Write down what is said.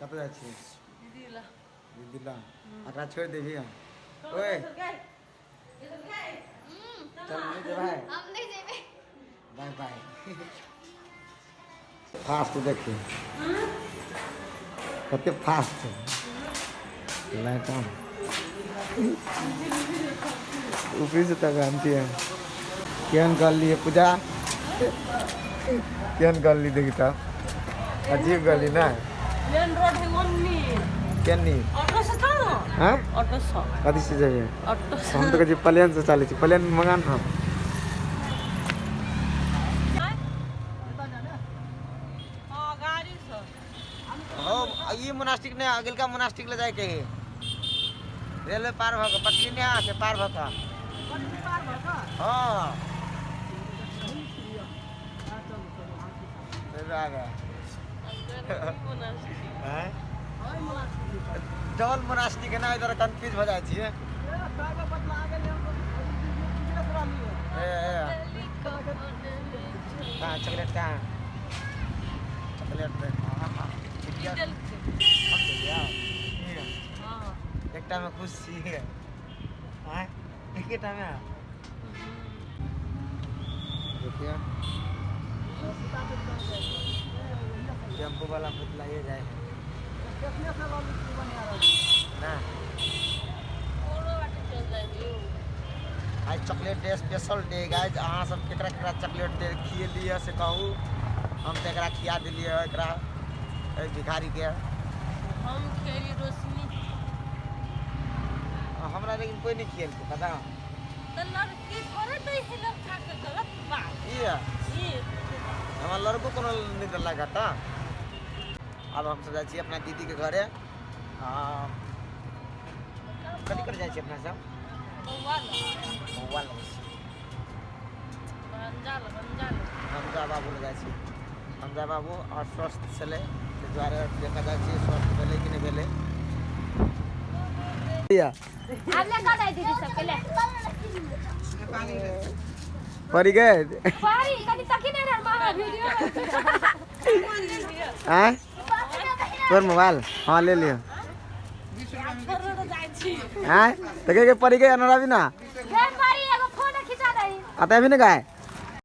कतऽ जाइ छियै? दीदी ला। एकरा छोड़ि देबही हम? ओए, चल, नहि जेबै? हम नहि जेबै। Bye bye. फास्ट देखी कते फास्ट छै। लाइट ऑन, ऊपरी से तक आनती है। केहन गली है पूजा? केहन गली देखी तऽ अजीब गली ना। मेन रोड है ओन्नी। केन्नी? ऑटो से चल ना। हाँ। ऑटो से। कथी से जाइए? ऑटो से। हम तो कहै छी प्लेन से चलै छी, प्लेन मंगा ना। हाँ, गाड़ी से। हो, ई मोनास्टिक नहि, अगिलका मोनास्टिक ले जाइके है। रेलवे पार भऽ कऽ, पटरी नहि अहाँके पार भऽ कऽ। हाँ, रेलवे आ गया। हैं? डबल मोनास्टिक है ना इधर, कंफ्यूज हो जाइ छियै। ए ए, कहाँ चॉकलेट? कहाँ चॉकलेट? दे। हम देलियै। एकटा में खुश छी। आँय, एकेटा में देखिए टेम्पू वाला फुतलाइए जाए है ना। आज chocolate day, special day guys. अहाँ सब केकरा केकरा चॉकलेट डे खिएलियै से कहू। हम तऽ एकरा खिया देलियै, एकरा, एहि भिखारीके। हम खेली रोशनी। हमरा लेकिन कोइ नहि खिएलकै, पता। तऽ लड़की थोड़े दै है लड़का के, गलत बात। ई है। ई। हमरा लड़को कोनो नहि देलक हँ। तऽ आब हमसब जाइ छी अपना दीदीके घरे। आ कथी कर जाइ छी अपना सब? बौआ लग। बौआ लग छी। रंजा लग, रंजा लग। हमजा बाबू लग जाइ छी। हमजा बाबू अस्वस्थ छलै, ताहि दुआरे देखऽ जाइ छियै स्वस्थ भेलै कि नहि भेलै। आब ले कऽ दे दीदी सबके ले। पड़ी गए। परी कनी तकी नहि रहल मामा वीडियो। आँय, तोर मोबाइल? हाँ, ले लियो। आँय, तऽ के के पड़ी गए? अनुरावी ना। गे परी, एगो फोटो खिचा दही। आता अभी ना गाय।